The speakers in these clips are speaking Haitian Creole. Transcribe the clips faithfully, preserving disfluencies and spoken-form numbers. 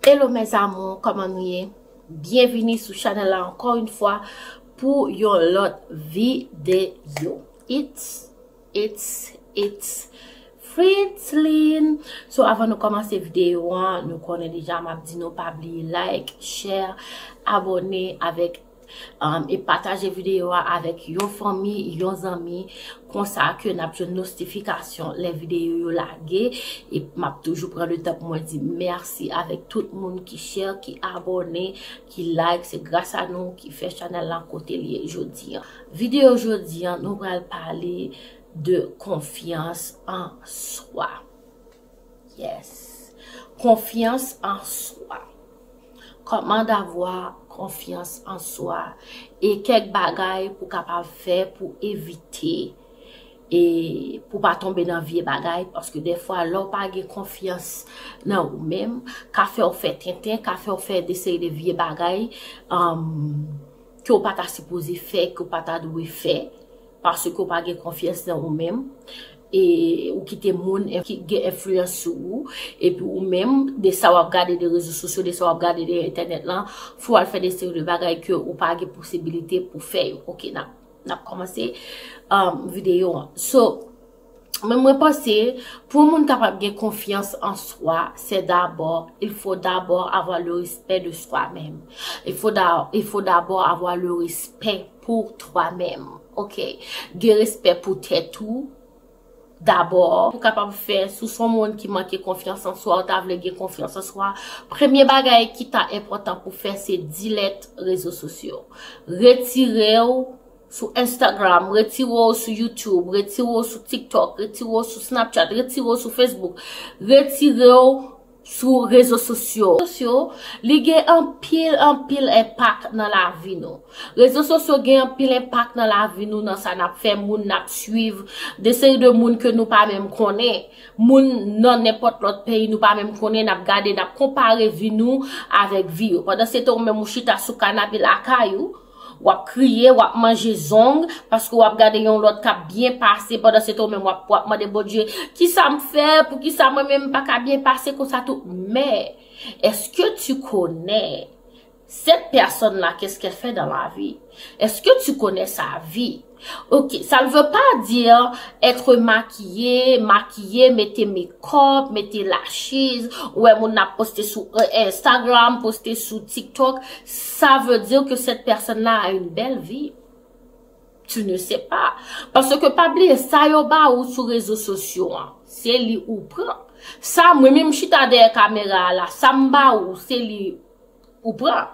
Hello mes amours, kòman nou ye? Byenvini sou chanèl la ankò yon fwa pou yon lòt videyo. It's, it's, it's Fritzline. So avan nou kòmanse videyo an, nou konnen deja m ap di nou pa bliye like, share, abòne avèk um, e pataje videyo a avèk yon fanmi, yon zanmi, konsa ke n ap jwenn notifikasyon lè videyo yo lage. E m ap toujou pran le tan pou mwen di mèsi avèk tout moun ki share, ki abòne, ki like. Se gras a nou ki fè chanèl lan kote l ye jodi an. Videyo jodi an, nou pral pale de konfyans an swa. Yes. Konfyans an swa. Comment avoir confiance en soi? E kèk bagay pou kapab fè pou evite e pou pa tonbe nan vye bagay, paske defwa lè w pa gen konfyans nan ou menm, ka fè w fè tenten, ka fè w fè de seri de vye bagay um, ke w pa ta sipoze fè, ke w pa ta dwe fè, paske w pa gen konfyans nan ou menm, e ou kite moun en- ki gen enfliyans sou ou, epi ou menm, de sa w ap gade de rezo sosyo, de sa w ap gade de entènèt lan, fè w al fè de seri de bagay ke ou pa gen posibilite pou fè yo. Ok, n ap, n ap kòmanse um, videyo an. So, men mwen panse, pou moun kapab gen konfyans an swa, se dabò, il faut d'abord avoir le respect de soi-même. Il faut d'a- il faut d'abord avoir le respect pour toi-même. Ok? Gen respè pou tèt ou dabò. Pou kapab fè, si w se yon moun ki manke konfyans an swa, ou ta vle gen konfyans an swa, premye bagay ki ta enpòtan pou fè, se delete rezo sosyo. Retire w sou Instagram, retire w sou YouTube, retire w sou TikTok, retire w sou Snapchat, retire w sou Facebook, retire w sou rezo sosyo. Sosyo, li gen anpil, anpil enpak nan lavi nou. Rezo sosyo gen anpil enpak nan lavi nou, nan sa n ap fè, moun n ap swiv, de seri de moun ke nou pa menm konnen, moun nan nenpòt lòt peyi nou pa menm konnen, n ap gade, n ap konpare vi nou avèk vi yo. Pandan se tan ou menm ou chita sou kanape lakay ou, w ap kriye, w ap manje zong, paske w ap gade yon lòt k ap byen pase, pandan se tan ou menm w ap, w ap mande Bondye, kisa m fè, poukisa mwen menm m pa ka byen pase konsa tou? Men, est-ce que tu connais cette personne-là, qu'est-ce qu'elle fait dans la vie? Est-ce que tu connais sa vie? Ok, ça ne veut pas dire être maquillé, maquillé, mete makeup, mete lashes, ou wè moun ap poste sou euh, Instagram, poste sou TikTok, ça veut dire que cette personne-là a une belle vie. Tu ne sais pas. Paske pa bliye, sa yo ba ou sou rezo sosyo an, se li ou pran. Sa, mwen menm chita dèyè kamera a la, sa m ba ou, se li ou pran.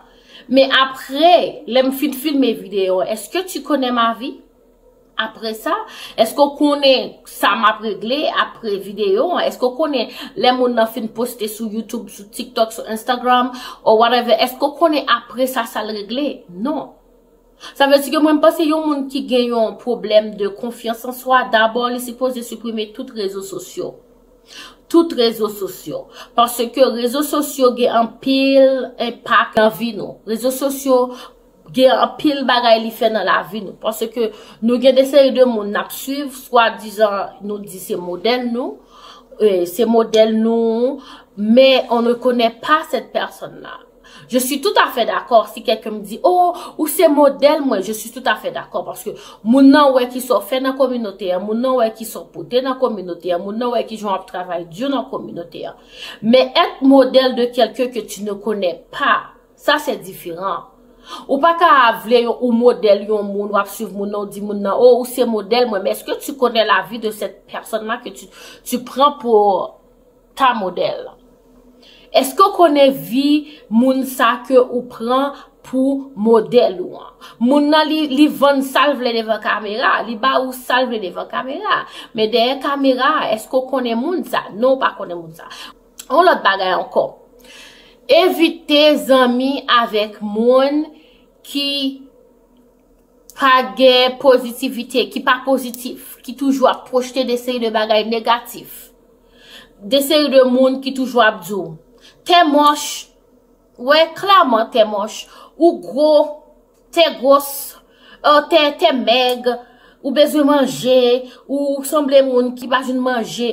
Men apre, lè m fin filme videyo, est-ce que tu connais ma vie? Apre sa, èske w konnen sa m ap regle apre videyo an? Èske w konnen lè moun nan fin poste sou YouTube, sou TikTok, sou Instagram, or whatever, èske w konnen apre sa sa l regle? Non. Sa vle di ke mwen m panse yon moun ki gen yon pwoblèm de konfyans an swa, dabò li sipoze siprime tout rezo sosyo. Tout rezo sosyo. Paske rezo sosyo gen anpil enpak nan vi nou. Rezo sosyo gen anpil bagay li fè nan lavi nou. Paske nou gen de seri de moun n ap swiv, swadizan nou di se modèl nou, e, se modèl nou, mais on ne connaît pas cette personne-là. Je suis tout à fait d'accord si quelqu'un me dit, oh, ou se modèl mwen, je suis tout à fait d'accord, paske moun nan wè ki sa w fè nan kominote a, moun nan wè ki sa w pote nan kominote a, moun nan wè ki jan w ap travay di nan kominote a. Mais être modèle de quelqu'un que tu ne connais pas, ça c'est différent. Ou pa ka vle yon ou modèl yon moun, w ap swiv moun nan, ou di moun nan, oh, ou se modèl mwen, mais est-ce que tu connais la vie de cette personne-là que tu, tu prends pour ta modèl? Èske w konnen vi moun sa ke ou pran pou modèl ou an? Moun nan li, li vann sa l vle devan kamera, li ba ou sa l vle devan kamera. Men dèyè kamera a, èske w konnen moun sa? Non, ou pa konnen moun sa. Yon lòt bagay ankò. Evite zanmi avèk moun ki pa gen pozitivite, ki pa pozitif, ki toujou ap pwojte de seri de bagay negatif. De seri de moun ki toujou ap di w, t'es moche, wè, klèman, t'es moche, ou gwo, t'es grosse, euh, t'es, t'es maigre, Ou bezwen manje, ou sanble moun ki pa jwenn manje.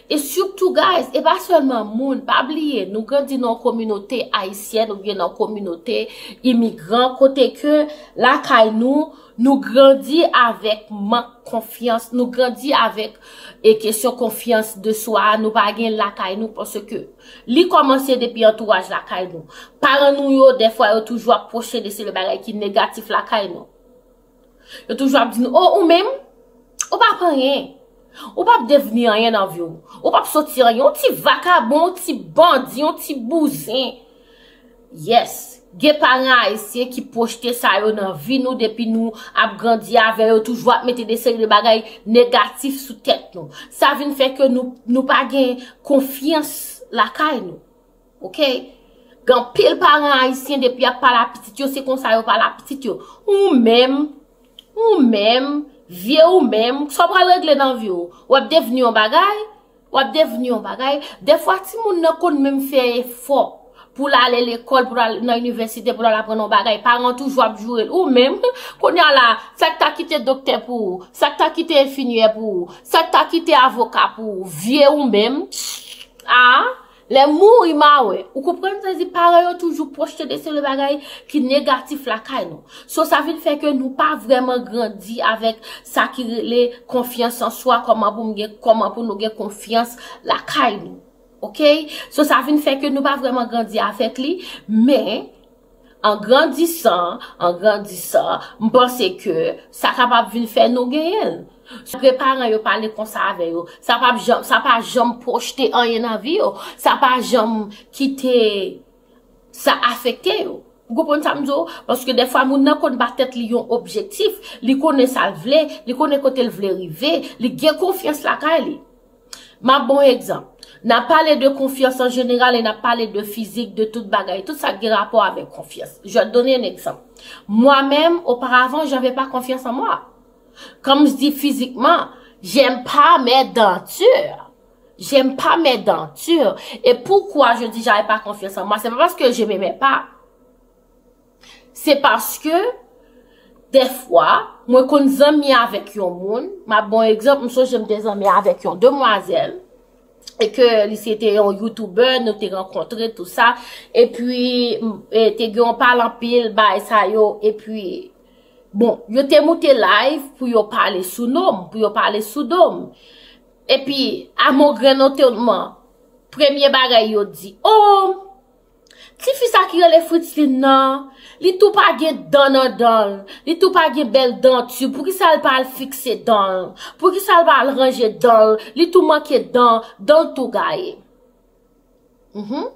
E sitou, guys, e pa sèlman moun, pa bliye, nou grandi nan yon kominote ayisyèn oubyen nan yon kominote imigran, kote ke lakay nou, nou grandi avèk mank konfyans, nou grandi avèk e kesyon konfyans de swa, nou pa gen lakay nou, paske li kòmanse depi antouraj lakay nou. Paran nou yo, dèfwa, yo toujou ap pwochte de seri de bagay ki negatif lakay nou. Yo toujou ap di nou, "Oh, ou menm, ou p ap anyen. Ou p ap devni anyen nan vi w. Ou p ap soti anyen. Yon ti vakabon, yon ti bandi, yon ti bouzen." Yes. Gen paran ayisyen ki pwochte sa yo nan vi nou depi nou ap grandi avè yo, toujou ap mete de seri de bagay negatif sou tèt nou. Sa vin fè ke nou, nou pa gen konfyans lakay nou. Oke? Gen anpil paran ayisyen depi y ap pale a pitit yo, se konsa yo pale a pitit yo. Ou menm, ou menm, vye ou menm, sa w pral regle nan vi w? W ap devni yon bagay? W ap devni yon bagay? Dèfwa, timoun nan konn menm fè efò pou l ale lekòl, pou l al nan inivèsite, pou l al aprann yon bagay. Paran toujou ap joure l. Ou menm, kounye a la, sa k ta kite doktè pou ou, sa k ta kite enfimyè pou ou, sa k ta kite avoka pou ou, vye ou menm, a, lè mouri mawè. Ou konprann sa di? Paran yo toujou pwochte de seri de bagay ki negatif lakay nou. So, sa vin fè ke nou pa vrèman grandi avèk sa ki rele konfyans an swa, kòman pou m gen, kòman pou nou gen konfyans lakay nou. Oke? So, sa vin fè ke nou pa vrèman grandi avèk li, men an grandisan, an grandisan, m panse ke sa kapab vin fè nou genyen l. Malgre paran yo pale konsa avè yo, sa pa janm, sa pa janm pwochte anyen nan vi yo, sa pa janm kite sa afekte yo. Ou konprann sa m di w? Paske dèfwa moun nan konn ba tèt li yon objektif, li konnen sa l vle, li konnen kote l vle rive, li gen konfyans lakay li. M ap ba w yon egzanp. N ap pale de konfyans an jeneral e n ap pale de fizik, de tout bagay, tout sa k gen rapò avèk konfyans. Je vais te donner un exemple. Moi-même, auparavant, j'avais pas confiance en moi. Comme je dis physiquement, j'aime pas mes dentures. J'aime pas mes dentures. Et pourquoi je dis j'avais pas confiance en moi? C'est pas parce que je m'aimais pas. Se paske, dèfwa, mwen konn zanmi avèk yon moun, m ap ba w egzanp, m sonje m te zanmi avèk yon demwazèl, e ke li se te yon youtubè, nou te rankontre, tou sa, epi, m, e, te gen yon pale anpil, bagay sa yo, epi, bon, yo te moute live pou yo pale sou non m, pou yo pale sou do m. Epi, à mon grand étonnement, premye bagay yo di, "Oh, tifi sa ki rele Fritzline nan, li tou pa gen dan nan dan l, li tou pa gen bèl danti, poukisa l pa al fikse dan l? Poukisa l pa al ranje dan l? Li tou manke dan, dan l tou gaye." Mhm.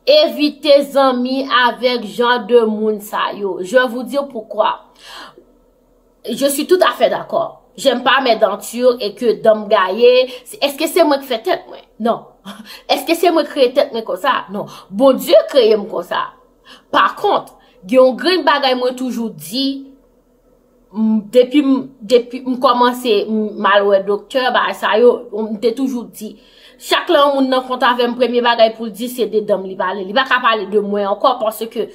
Evite zanmi avèk jan de moun sa yo. Je vais vous dire pourquoi. Je suis tout à fait d'accord. J'aime pas mes dentures et que dan m gaye. Èske se mwen ki fè tèt mwen? Non. Èske se mwen ki kreye tèt mwen konsa? Non. Bondye kreye m konsa. Pa kont, gen yon grenn bagay mwen toujou di, m, depi m, depi m kòmanse, m, m al wè doktè, bagay sa yo, m te toujou di. Chak lè yon moun nan kont avè m, premye bagay pou l di, se de dan m li pale. Li pa ka pale de mwen ankò, paske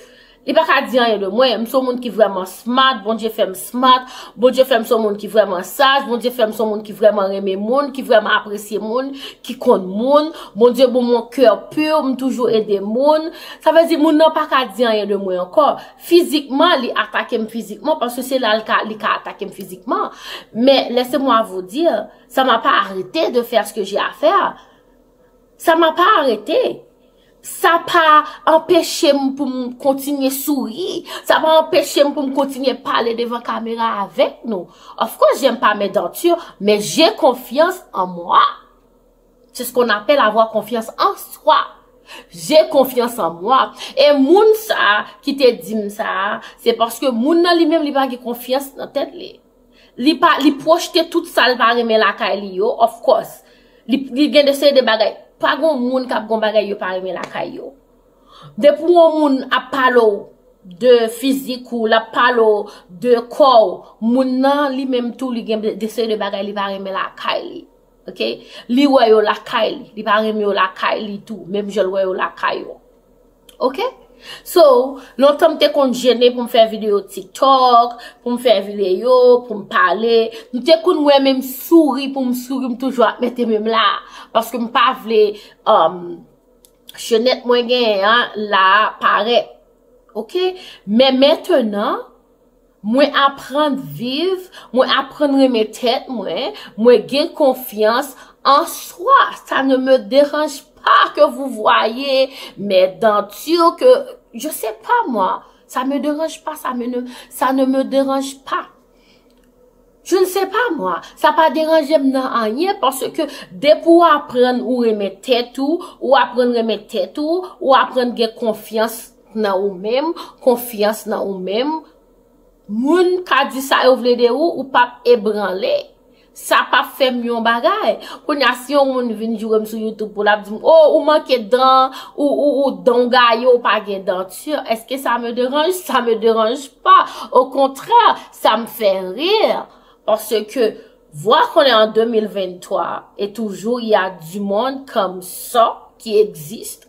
li pa ka di anyen de mwen. M se yon moun ki vrèman smart, Bondye fè m smart, Bondye fè m se yon moun ki vrèman saj, Bondye fè m se yon moun ki vrèman renmen moun, ki vrèman apresye moun, ki konn moun. Bondye ban m yon kè pi, m toujou ede moun. Sa vle di moun nan pa ka di anyen de mwen ankò. Fizikman, li atake m fizikman, paske se la li ka, li ka atake m fizikman. Mais laissez-moi vous dire, ça m'a pas arrêté de faire ce que j'ai à faire. Ça m'a pas arrêté. Sa pa anpeche m pou m kontinye souri. Sa pa anpeche m pou m kontinye pale devan kamera avèk nou. Of course, j'aime pas mes dentures, mais j'ai confiance en moi. C'est ce qu'on appelle avoir confiance en soi. J'ai confiance en moi. E moun sa ki te di m sa, se paske moun nan li menm li pa gen konfyans nan tèt li. Li pa, li pwochte tout sa l pa renmen lakay li yo, of course. Li, li gen de seri de bagay. Pa gon moun k ap gon bagay yo pa renmen lakay yo. Depi yon moun ap pale w de fizik ou, l ap pale w de kò w, moun nan li menm tou li gen de, de seri de bagay li pa renmen lakay li. Oke? Li wè yo lakay li, li pa renmen yo lakay li tou, menm jan l wè yo lakay yo. Oke? So, lontan m te konn jene pou m fè videyo TikTok, pou m fè videyo, pou m pale. M te konn wè men m souri, pou m souri, m toujou ap mete men m la. Paske m pa vle um, chenèt mwen genyen an la parèt. Oke? Men mentenan, mwen aprann viv, mwen aprann renmen tèt mwen, mwen gen konfyans an swa. Ça ne me dérange pas que vous voyez mes dentures, que je sais pas moi. Ça me dérange pas, ça me ne, ça ne me dérange pas. Je ne sais pas moi, sa pa deranje m nan anyen, paske depi w aprann ou renmen tèt ou, ou aprann renmen tèt ou, ou aprann gen konfyans nan ou menm, konfyans nan ou menm, moun ka di sa yo vle de ou, ou p ap ebranle. Sa p ap fè m yon bagay. Kounye a, si yon moun vin joure m sou YouTube pou l ap di m, "Oh, ou manke dan, ou, ou, ou dan w gaye, ou pa gen danti." Est-ce que ça me dérange? Ça me dérange pas. Au contraire, ça me fait rire. Parce que voir qu'on est en deux mille vingt-trois et toujours il y a du monde comme ça qui existe.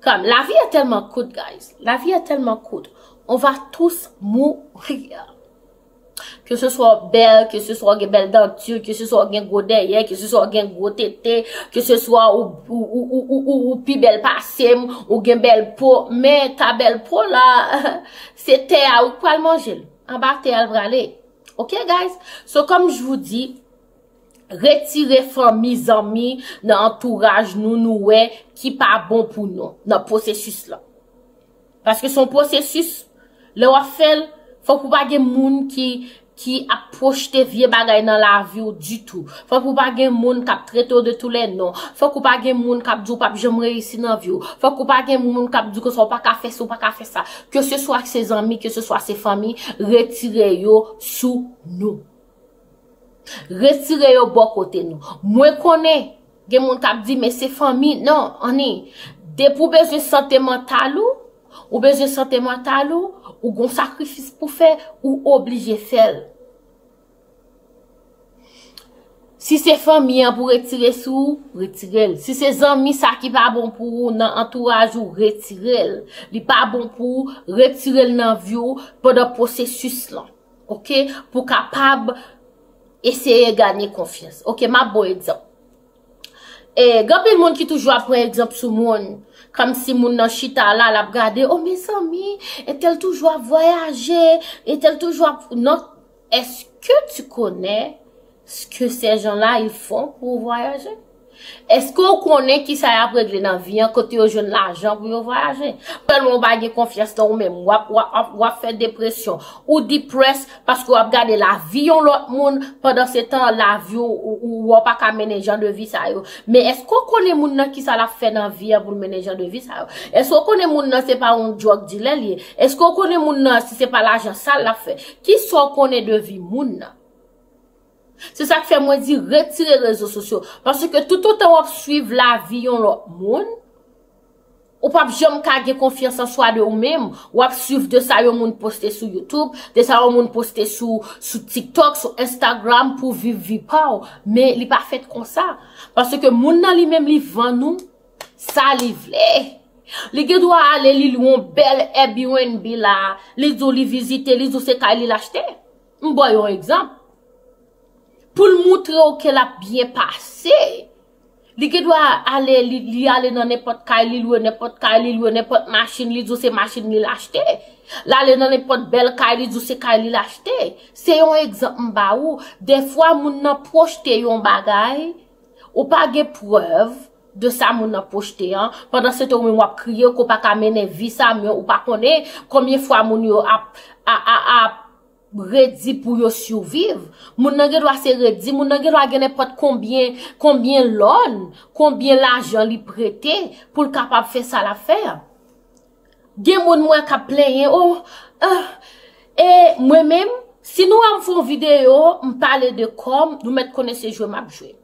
Comme, la vie est tellement courte, guys. La vie est tellement courte. On va tous mourir. Ke se swa w bèl, ke se swa w gen bèl danti, ke se swa w gen gwo dèyè, ke se swa w gen gwo tete, ke se swa ou, ou, ou pi bèl pase m, ou gen bèl po, men ta bèl po la, se tè a ou k pral manje l. Anba tè a l prale. Ok, guys? So, comme je vous dis, retire fanmi, zanmi nan antouraj nou, nou wè ki pa bon pou nou nan pwosesis lan. Paske se yon pwosesis, lè w ap fè l, fòk ou pa gen moun ki, ki ap pwojte vye bagay nan lavi w ditou. Fòk ou pa gen moun k ap trete w de tous les noms. Fòk ou pa gen moun k ap di w p ap janm reyisi nan vi w. Fòk ou pa gen moun k ap di w konsa w pa ka fè sa, w pa ka fè sa. Ke se swa se zanmi, ke se swa se fanmi, retire yo sou nou. Retire yo bò kote nou. Mwen konnen, gen moun k ap di, "Men se fanmi." Non, anni. Depi w bezwen sante mantal ou, ou bezwen sante mantal ou, ou gon sakrifis pou fè, ou oblije fè l. Si se fanmi an pou retire sou ou, retire l. Si se zanmi sa ki pa bon pou ou nan antouraj ou, retire l. Li pa bon pou ou, retire l nan vi w pandan pwosesis lan. Ok? Pou kapab eseye ganye konfyans. Ok, m ap ba w egzanp. E, gen anpil moun ki toujou ap pran egzanp sou moun. Kòmsi moun nan chita la, l ap gade, "Oh, mezanmi, entèl toujou ap vwayaje, entèl toujou ap," Non, est-ce que tu connais ce que ces gens-là, ils font pour voyager? Èske w konnen kisa y ap regle nan vi an, kote yo jwenn lajan pou yo vwayaje? Tèlman w pa gen konfyans nan ou menm, w ap, w ap, w ap fè depresyon. Ou depressed paske w ap gade lavi yon lòt moun, pandan se tan lavi w, ou, ou, w pa ka mennen jan de vi sa yo. Men èske w konnen moun nan kisa l ap fè nan vi an pou l mennen jan de vi sa yo? Èske w konnen moun nan se pa yon drug dealer li ye? Èske w konnen moun nan si se pa lajan sal l ap fè? Kisa w konnen de vi moun nan? Se sa k fè mwen di retire rezo sosyo. Paske toutotan w ap swiv lavi yon lòt moun, ou p ap janm ka gen konfyans an swa de ou menm. W ap swiv de sa yon moun poste sou YouTube, de sa yon moun poste sou, sou TikTok, sou Instagram pou viv vi pa w. Men li pa fèt konsa. Paske moun nan li menm li vann ou sa li vle. Li gen dwa ale, li lwe yon bèl Airbnb la, li di w li vizite, li di w se kay li l achte. M ba w yon egzanp. Pou l moutre w ke l ap byen pase. Li gen dwa ale, li, li ale nan nenpòt kay, li lwe nenpòt kay, li lwe nenpòt machin, li di w se machin li l achte. L ale nan nenpòt bèl kay, li di w se kay li l achte. Se yon egzanp m ba ou. Dèfwa, moun nan pwojte yon bagay, ou pa gen prèv de sa moun nan pwojte an. Pandan se tan, ou menm w ap kriye ke w pa ka mennen vi sa, men ou pa konnen konbyen fwa moun yo ap, a, a, ap redi pou yo siviv. Moun nan gen dwa se redi, moun nan gen dwa gen nenpòt konbyen, konbyen lòn, konbyen lajan li prete pou l kapab fè sa l ap fè a. Gen moun m wè k ap plenyen, "Oh, ah, e mwen menm, si nou wè m fè yon videyo, m pale de kò m, nou mèt konnen se jwe m ap jwe."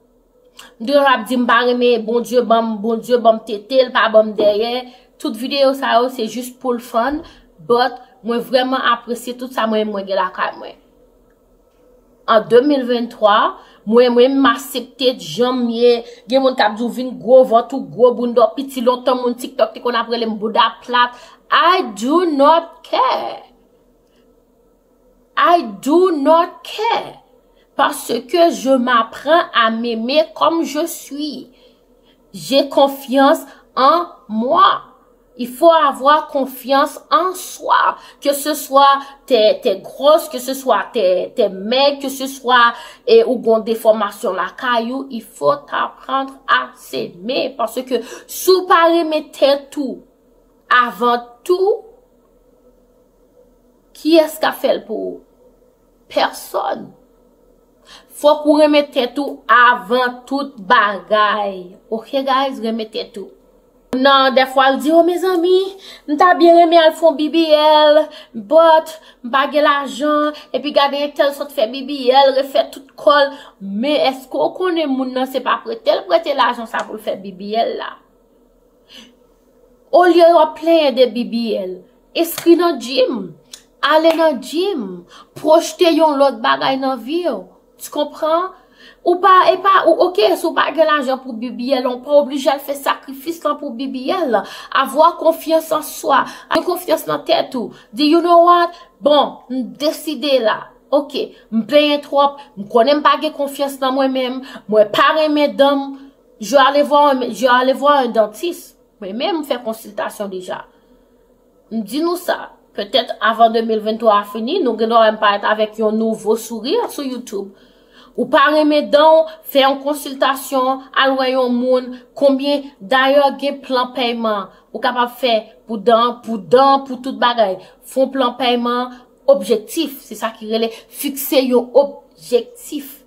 M toujou ap di m pa renmen Bondye ban m, Bondye ban m tete, l pa ban m dèyè. Tout videyo sa yo, se jis pou l fun, but mwen vrèman apresye tout sa mwen, mwen gen lakay mwen. an de mil venntwa, mwen menm m aksepte jan m ye. Gen moun k ap di w vin gwo vant ou gwo bounda w piti. Lontan moun TikTok te konn ap rele m bouda plat. I do not care. I do not care. Parce que je m'apprends à m'aimer comme je suis. J'ai confiance en moi. Il faut avoir confiance en soi. Que ce soit t'es, t'es grosse, que ce soit t'es, t'es maigre, que ce soit eh, ou gon déformation lakay ou, il faut apprendre à s'aimer. Parce que si w pa renmen tèt ou avan tou, kiyès k ap fè l pou ou? Pèsòn. Fòk ou renmen tèt ou avan tout bagay. Ok, guys, renmen tèt ou. Nan, dèfwa, l di, o, mezanmi, m ta byen renmen al fè yon B B L, but m pa gen lajan, epi gade entèl sot fè B B L, refè tout kò l. Men èske w konnen moun nan se pa prete l prete lajan sa pou l fè B B L la? Olye w ap plenyen de B B L, enskri nan gym, ale nan gym, pwojte yon lòt bagay nan vi w. Tu comprends? Ou pa, e pa, ou, ok, si w pa gen lajan pou B B L, ou pa oblije al fè sakrifis lan pou B B L lan. Avoir confiance en soi. Gen konfyans nan tèt ou. Di, you know what? Bon, m deside la. Ok, m plenyen twòp, m konnen m pa gen konfyans nan mwen menm, mwen pa renmen dan m. Je vais aller voir un, je vais aller voir un dentiste. Mwen menm, m fè konsiltasyon deja. M di nou sa, petèt avan de mil venntwa a fini, nou gen dwa wè m parèt avèk yon nouvo sourire sou YouTube. Ou pa renmen dan w, fè yon konsiltasyon, al wè yon moun. Konbyen, dayè, gen plan pèyman ou kapab fè pou dan, pou dan, pou tout bagay. Fè yon plan pèyman objektif, se sa ki rele fikse yon objektif.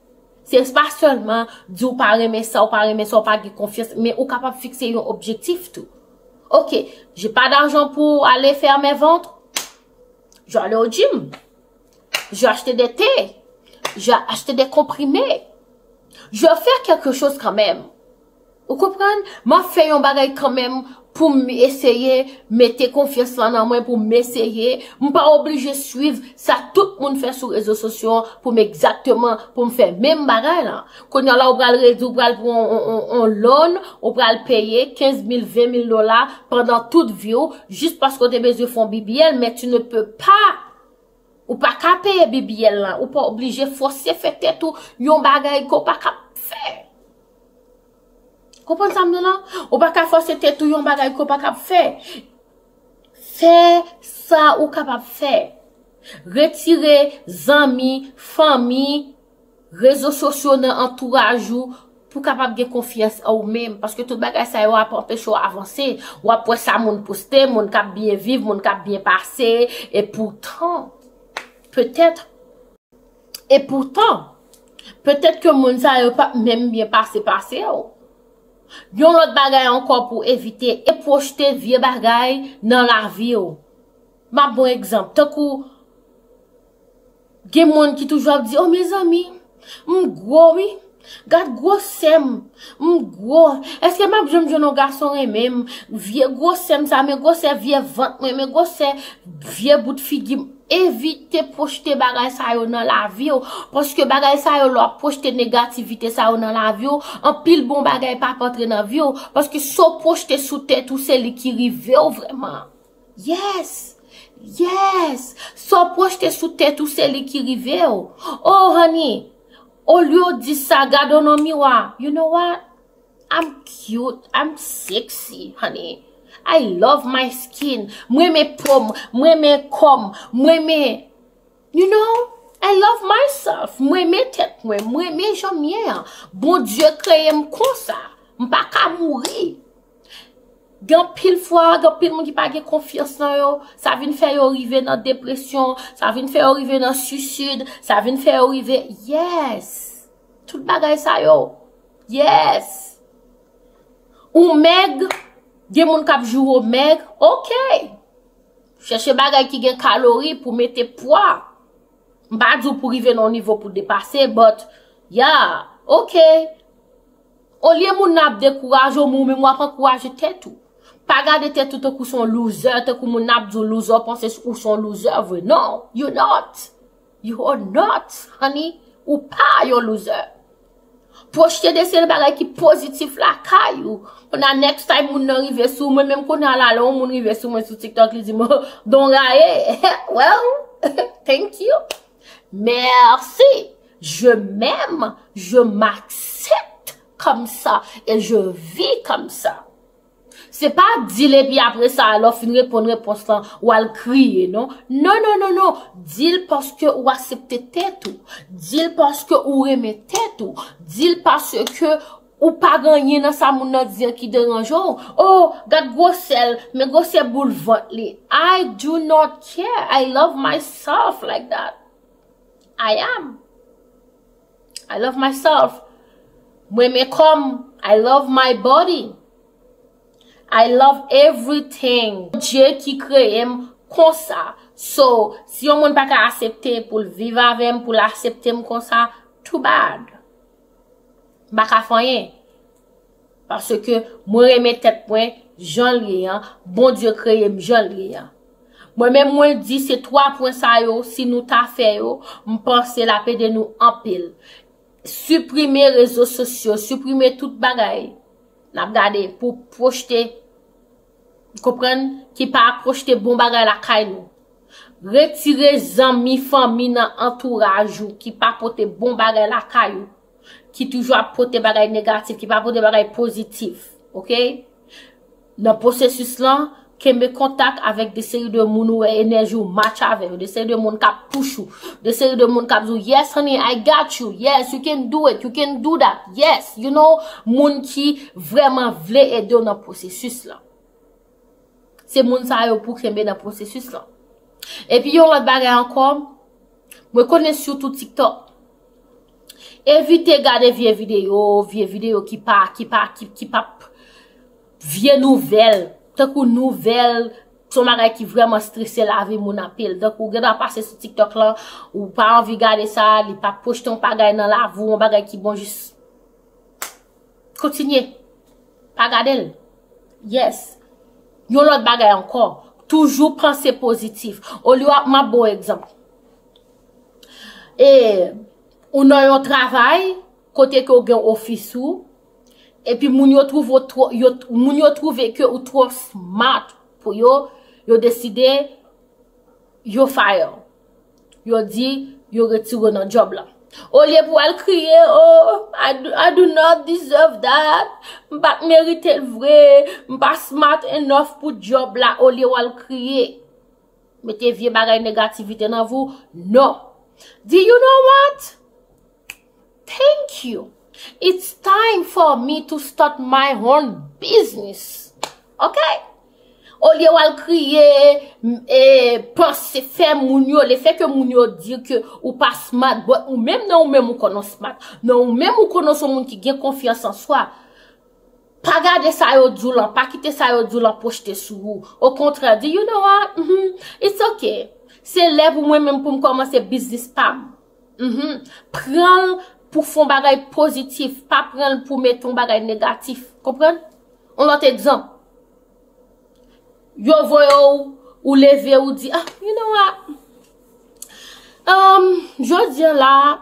Se pa sèlman di w pa renmen sa, w pa renmen sa, w pa gen konfyans, men ou kapab fikse yon objektif tou. Ok, j'ai pas d'argent pour aller faire mes ventres. Je vais aller au gym. Je vais acheter des thés. Je vais acheter des comprimés. Je vais faire quelque chose quand même. Ou konprann? M ap fè yon bagay kanmenm pou m eseye mete konfyans lan nan mwen, pou m eseye. M pa oblije swiv sa tout moun fè sou rezo sosyo an pou m egzakteman, pou m fè menm bagay lan. Kounye a la, ou pral redi, ou pral pran on, on, on, on loan, ou pral peye kenz mil, ven mil dola pandan tout vi w, jis paske w te bezwen fè yon B B L, men tu ne peux pas. Ou pa ka peye B B L lan, ou pa oblije fòse fè tèt ou yon bagay ke w pa kab fè. Konprann sa m di w lan? Ou pa ka fòse tèt ou yon bagay ke w pa kab fè. Fè sa ou kapab fè. Retire zanmi, fanmi, rezo sosyo nan antouraj ou pou kapab gen konfyans an ou menm. Paske tout bagay sa yo ap anpeche w avanse. W ap wè sa moun poste, moun k ap byen viv, moun k ap byen pase. E poutan, petèt, e poutan, petèt ke moun sa yo p ap menm byen pase pase w. Yon lòt bagay ankò pou evite, e pwojte vye bagay nan lavi w. M ap ba w egzanp, tankou gen moun ki toujou ap di, o mezanmi, m gwo wi, gad gwosè m, m gwo, èske m ap janm jwenn yon gason renmen m? Vye gwosè m sa, men gwosè vye vant mwen, men gwosè vye bout figi m. Evite pwojte bagay sa yo nan lavi w, paske bagay sa yo, lè w ap pwojte negativite sa yo nan lavi w, anpil bon bagay p ap antre nan vi w, paske sa w pwojte sou tèt ou, se li ki rive w vrèman. Yes! Yes! Sa w pwojte sou tèt ou, se li ki rive w. Oh, honey, olye w di sa, gade w nan miwa. You know what? I'm cute, I'm sexy, honey. I love my skin. Mwen renmen po m, mwen renmen kò m, mwen renmen, you know, I love myself. Mwen renmen tèt mwen, mwen renmen jan m ye an. Bondye kreye m konsa. M pa ka mouri. Gen anpil fwa, gen anpil moun ki pa gen konfyans nan yo. Sa vin fè yo rive nan depresyon, sa vin fè yo rive nan suisid, sa vin fè yo rive, yes. Tout bagay sa yo. Yes. Ou mèg, gen moun k ap joure w mèg, ok. Chèche bagay ki gen kalori pou mete pwa. M pa di w pou rive nan yon nivo pou depase, but, yeah, ok. Olye moun nan ap dekouraje w, men ou menm w ap ankouraje tèt ou. Pa gade tèt ou tankou se yon loser, tankou moun nan ap di w loser, w panse ou se yon loser vre. Non, you not. You are not, honey. Ou pa yon loser. Pwojte de seri bagay ki pozitif lakay ou. Kounye a next time moun nan rive sou mwen, menm kounye a la, lè yon moun rive sou mwen sou TikTok, li di m, "Don Raye." Well, thank you. Merci. Je m'aime, je m'accepte comme ça et je vis comme ça. Se pa di l epi apre sa, lè w fin reponn repons lan, w al kriye, non. Non, non, non, non. Di l paske ou aksepte tèt ou. Di l paske ou renmen tèt ou. Di l paske ou pa gen anyen nan sa moun nan di an ki deranje w. Oh, gad gwosè l, men gwosè boul vant li. I do not care. I love myself like that. I am. I love myself. Mwen renmen kò m. I love my body. I love everything. Dye ki kreye m konsa. So, si yon moun pa ka aksepte pou l viv avè m, pou l aksepte m konsa, too bad. M pa ka fè anyen. Paske mwen renmen tèt mwen jan l ye an, Bondye kreye m jan l ye an. Mwen menm mwen di se twa pwen sa yo, si nou ta fè yo, m panse l ap ede nou anpil. Siprime rezo sosyo, siprime tout bagay n ap gade pou pwojte, konprann, ki pa pwojte bon bagay lakay nou. Retire zanmi, fanmi nan antouraj ou ki pa pote bon bagay lakay ou, ki toujou ap pote bagay negatif, ki pa pote bagay pozitif, oke? Nan pwosesis lan, kenbe kontak avèk de seri de moun ou wè enèji w match avè yo, de seri de moun k ap push ou, de seri de moun k ap di w, "Yes, honey, I got you. Yes, you can do it. You can do that. Yes," you know, moun ki vrèman vle ede w nan pwosesis lan. Se moun sa yo pou kenbe nan pwosesis lan. Epi yon lòt bagay ankò, mwen konnen sitou TikTok. Evite gade vye videyo, vye videyo ki pa, ki pa, ki, ki pa vye nouvèl, tankou nouvèl, se yon bagay ki vrèman strese lavi moun anpil. Tankou ou gen dwa pase sou TikTok lan, ou pa anvi gade sa, li pa pwojte yon bagay nan lavi w, yon bagay ki bon, jis kontinye. Pa gade l. Yes. Yon lòt bagay ankò. Toujou panse pozitif. Olye w ap, m ap ba w egzanp. E, ou nan yon travay, kote ke w gen ofis ou, epi moun yo twouve w twò, yo, moun yo twouve ke ou twò smart pou yo, yo deside yo fire. Yo di yo retire w nan djòb la. Olye pou w al kriye, "Oh, I do, I do not deserve that. M pa t merite l vre. M pa smart enough pou djòb la." Olye w al kriye, mete vye bagay negativite nan vi w. Non. Di, "You know what? Thank you. It's time for me to start my own business." Ok? Olye w al kriye, m, e, panse, fè moun yo, lefètke moun yo di ke ou pa smart, but ou menm nan ou menm ou konnen w smart. Nan ou menm ou konnen w se yon moun ki gen konfyans an swa. Pa gade sa yo di w lan, pa kite sa yo di w lan pwojte sou ou. Okontrè, di, "You know what? Mhm, it's ok. Se lè pou mwen menm pou m kòmanse biznis pa m." Mhm. Pran l pou fè yon bagay pozitif, pa pran l pou mete yon bagay negatif. Konprann? Yon lòt egzanp. Yo voye w, ou leve, ou di, "Ah, you know what? Um, jodi a la,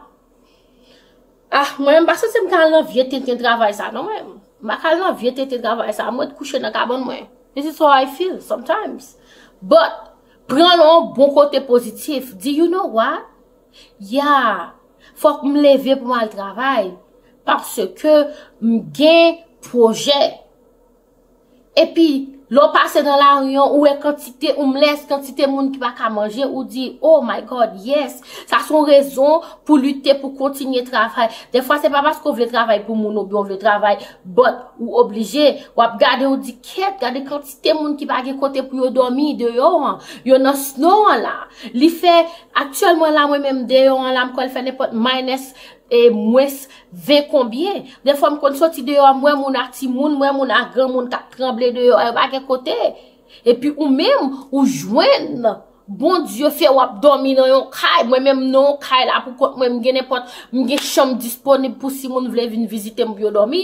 ah, mwen, m pa santi m ka al nan vye tenten travay sa, non, mwen. M pa ka al nan vye tenten travay sa. Mwen t kouche nan kabann mwen." This is how I feel sometimes. But, pran l yon bon kote pozitif. Di, "You know what? Yeah, fòk m leve pou m al travay. Paske m gen pwojè." Epi, lè w pase nan lari an, ou wè kantite homeless, kantite moun ki pa ka manje, ou di, "Oh my God, yes." Sa se yon rezon pou lite, pou kontinye travay. Dèfwa, se pa paske w vle travay pou moun oubyen w vle travay, but ou oblije. W ap gade, ou di, "Kèt, gade kantite moun ki pa gen kote pou yo dòmi deyò an. Yo nan snow an la." Li fè, aktyèlman la, mwen menm deyò an la, m kwè l fè nenpòt minus e mwens ven konbyen. Dèfwa m konn soti deyò, m wè moun ak timoun, m wè moun ak granmoun k ap tranble deyò, yo pa gen kote. Epi ou menm, ou jwenn Bondye fè w ap dòmi nan yon kay. Mwen menm nan yon kay la pou kont mwen, m gen nenpòt, m gen chanm disponib pou si moun vle vin vizite m pou yo dòmi.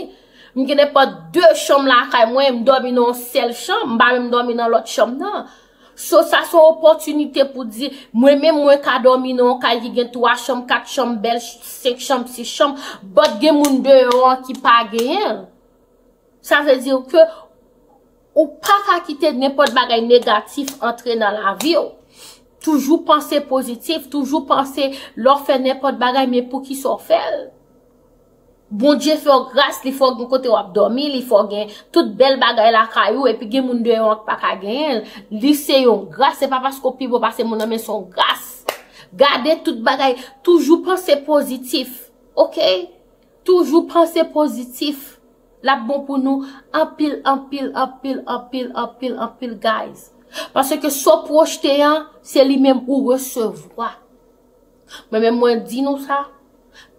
M gen nenpòt de chanm lakay mwen, m dòmi nan yon sèl chanm, m pa menm dòmi nan lòt chanm nan. So, sa se yon opòtinite pou di, mwen menm mwen ka dòmi nan yon kay ki gen twa chanm, kat chanm, bèl, senk chanm, sis chanm, but gen moun deyò an ki pa genyen l. Sa vle di ke ou pa ka kite nenpòt bagay negatif antre nan lavi w. Toujou panse pozitif, toujou panse lè w fè nenpòt bagay, men poukisa w fè l? Bondye fè w gras, li fè w gen kote w ap dòmi, li fè w gen tout bèl bagay lakay ou, epi gen moun deyò an ki pa ka genyen l. Li se yon gras, se pa paske w pi bon pase moun nan, men se yon gras. Gade tout bagay, toujou panse pozitif, oke? Toujou panse pozitif. L ap bon pou nou anpil, anpil, anpil, anpil, anpil, anpil, guys. Paske sa w pwojte an, se li menm ou resevwa. Mwen menm mwen di nou sa,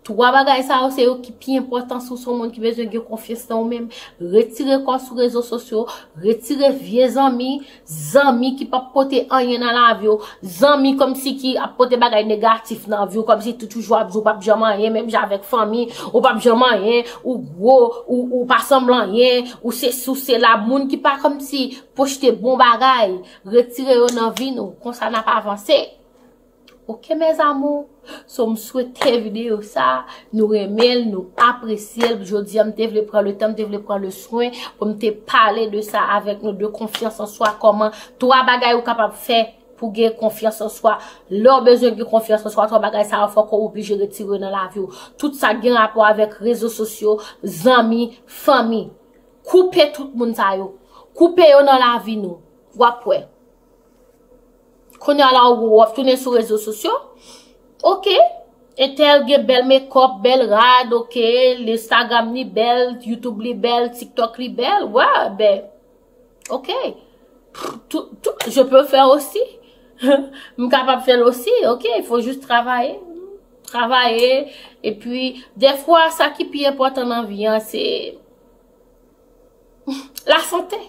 twa bagay sa yo se yo ki pi enpòtan si w se yon moun ki bezwen gen konfyans nan ou menm. Retire kò w sou rezo sosyo, retire vye zanmi, zanmi ki p ap pote anyen nan lavi w, zanmi kòmsi ki ap pote bagay negatif nan vi w, kòmsi tou toujou ap di w p ap janm anyen, menm jan avèk fanmi, ou p ap janm anyen, ou gwo, ou, ou pa sanble anyen, ou sesi, ou sela, moun ki pa kòmsi pwojte bon bagay, retire yo nan vi nou, konsa n ap avanse. Oke, mes amours. So, m swete videyo sa, nou renmen l, nou apresye l. Jodi a, m te vle pran le tan, m te vle pran le swen pou m te pale de sa avèk nou, de konfyans an swa, kòman twa bagay ou kapab fè pou gen konfyans an swa. Lè w bezwen gen konfyans an swa, twa bagay sa yo fòk ou oblije retire yo nan lavi w. Tout sa k gen rapò avèk rezo sosyo, zanmi, fanmi. Koupe tout moun sa yo. Koupe yo nan lavi nou. W ap wè. Kounye a la, w ap tounen sou rezo sosyo. Oke. Entèl gen bèl makeup, bèl rad, oke. Instagram li bèl, YouTube li bèl, TikTok li bèl. Wè, ben, oke. Tout, tout, je peux faire aussi. M kapab fè l osi, oke. Il faut juste travailler. Travailler. Epi, dèfwa, sa ki pi enpòtan nan vi an, se lasante.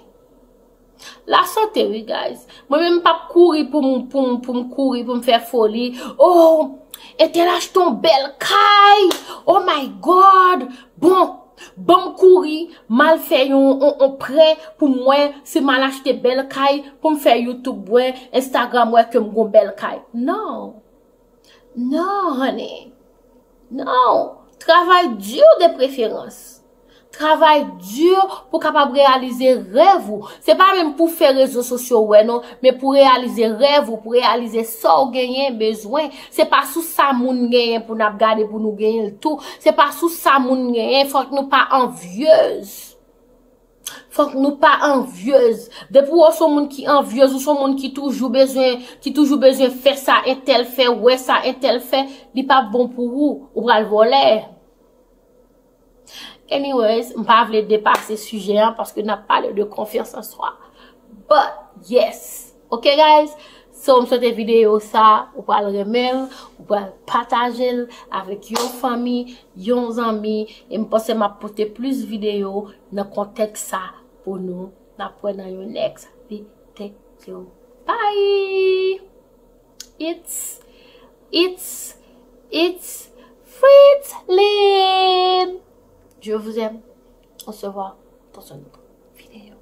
Lasante, wi, guys. Mwen menm, m p ap kouri pou m, pou m, pou m kouri, pou m fè foli. Oh, entèl achte yon bèl kay. Oh my God. Bon, ban m kouri, m al fè yon, yon, yon prè pou mwen, si m al achte bèl kay, pou m fè YouTube wè, Instagram wè ke m gon bèl kay. Non. Non, honey. Non. Travay di de preferans. Travay di pou kapab reyalize rèv ou. Se pa menm pou fè rezo sosyo wè non, men pou reyalize rèv ou, pou reyalize sa w genyen bezwen. Se pa sou sa moun genyen pou n ap gade pou nou genyen l tou. Se pa sou sa moun genyen, fòk nou pa anvyez. Fòk nou pa anvyez. Depi w se yon moun ki anvyez, ou se yon moun ki toujou bezwen, ki toujou bezwen fè sa entèl fè, wè sa entèl fè, li p ap bon pou ou, ou pral vòlè. Anyways, m pa vle depase sijè an paske n ap pale de konfyans an swa. But, yes. Ok, guys? So, m swete videyo sa, ou pral renmen l, ou pral pataje l avèk yon fanmi, yon zanmi, e m panse m ap pote plis videyo nan kontèks sa pou nou. N ap wè nan yon next videyo. Bye! It's, it's, it's Fritzlin! Je vous aime. On se voit dans une autre vidéo.